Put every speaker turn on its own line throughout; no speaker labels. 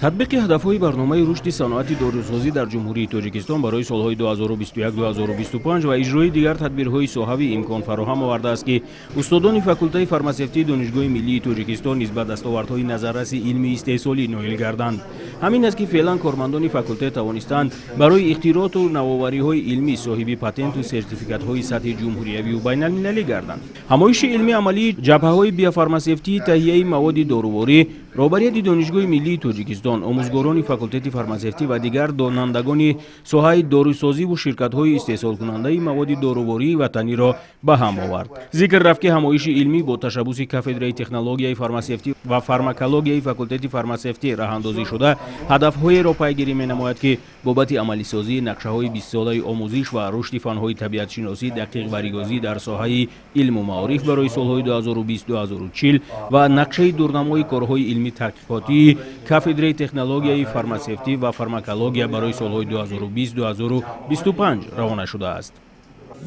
Татбиқи ҳадафҳои барномаи рушди саноати дорусозӣ дар Ҷумҳурии Тоҷикистон барои солҳои 2021-2025 ва иҷрои дигар тадбирҳои соҳавӣ имкон фароҳам овардааст, ки устодони факултаи фармасевтии Донишгоҳи миллии Тоҷикистон низ ба дастовардҳои назарраси илмии истеҳсолӣ ноил гарданд. Ҳамин аст, ки феълан кормандони факултет тавонистанд барои ихтирооту навовариҳои илмӣ соҳиби патенту сертификатҳои сатҳи ҷумҳуриявию байналмилалӣ гарданд. Ҳамоиши илмии амалии ҷабҳаҳои биофармасевтии таҳияи маводи доруворӣ роҳбарияти Донишгоҳи миллии Тоҷикистон, омӯзгорони факултети фармасевтӣ ва дигар донандагони соҳаи дорусозиву ширкатҳои истеҳсолкунандаи маводи дорувории ватаниро ба ҳам овард. Зикр рафт, ки ҳамоиши илмӣ бо ташаббуси кафедраи технологияи фармасевтӣ ва фармакологияи факултети фармасевтӣ роҳандозӣ шуда, ҳадафҳоеро пайгирӣ менамояд, ки бобати амалисозии нақшаҳои бистсолаи омӯзиш ва рушди фанҳои табиатшиносӣ, дақиқ ва риёзӣ дар соҳаи илму маориф барои солҳои 2020-2040 ва нақшаи дурнамои корҳои илмӣ таҳқиқотии кафедраи технологияи фармасевтӣ ва фармакология барои солҳои 2020-2025 равона шудааст.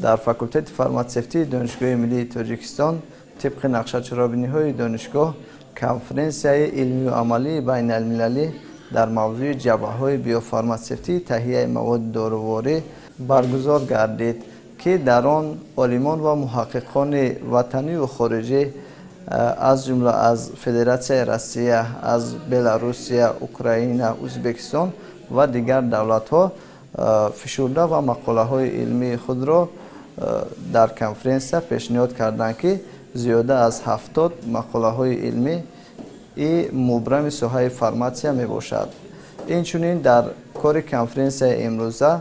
Дар факултети фармасевтии Донишгоҳи миллии Тоҷикистон тибқи нақшачаробиниҳои донишгоҳ конференсияи илмию амалии байналмилалӣ дар мавзӯи ҷабҳаҳои биофармасевтии таҳияи маводи доруворӣ баргузор гардид, ки дар он олимон ва муҳаққиқони ватанию хориҷӣ, аз ҷумла аз Федератсияи Россия, аз Беларусия, Украина, Ӯзбекистон ва дигар давлатҳо фишурда ва мақолаҳои илмии худро дар конференсия пешниҳод карданд, ки зиёда аз 70 мақолаҳои илмӣ и мубрами соҳаи фарматсия мебошад. Инчунин дар кори конференсияи имрӯза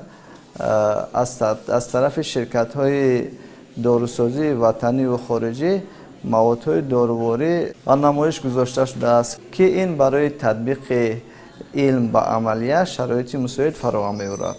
аз тарафи ширкатҳои дорусозии ватаниву хориҷӣ маводҳои доруворӣ ба намоиш гузошта шудааст, ки ин барои татбиқи илм ба амалия шароити мусоид фароҳам меорад.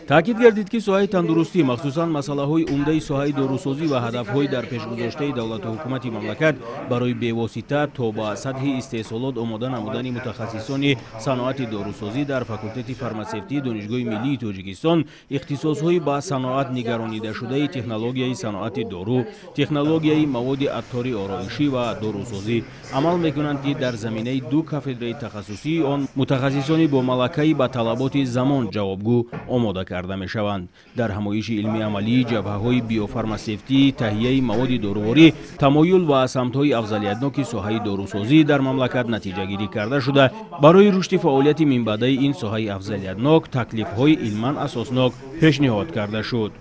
Таъкид гардид, ки соҳаи тандурустӣ, махсусан масъалаҳои умдаи соҳаи дорусозӣ ва ҳадафҳои дар пешгузоштаи давлату ҳукумати мамлакат барои бевосита то ба сатҳи истеҳсолот омода намудани мутахассисони саноати дорусозӣ дар факултети фармасевтии Донишгоҳи миллии Тоҷикистон ихтисосҳои ба саноат нигаронидашудаи технологияи саноати дору, технологияи маводи аттори ороишӣ ва дорусозӣ амал мекунанд, ки дар заминаи ду кафедраи тахассусии он мутахассисони бо малакаи ба талаботи замон ҷавобгӯ омода карда мешаванд. Дар ҳамоиши илмии амалии ҷабҳаҳои биофармасевтии таҳияи маводи доруворӣ тамоюл ва самтҳои афзалиятноки соҳаи дорусозӣ дар мамлакат натиҷагирӣ карда шуда, барои рушди фаъолияти минбаъдаи ин соҳаи афзалиятнок таклифҳои илман асоснок пешниҳод карда шуд.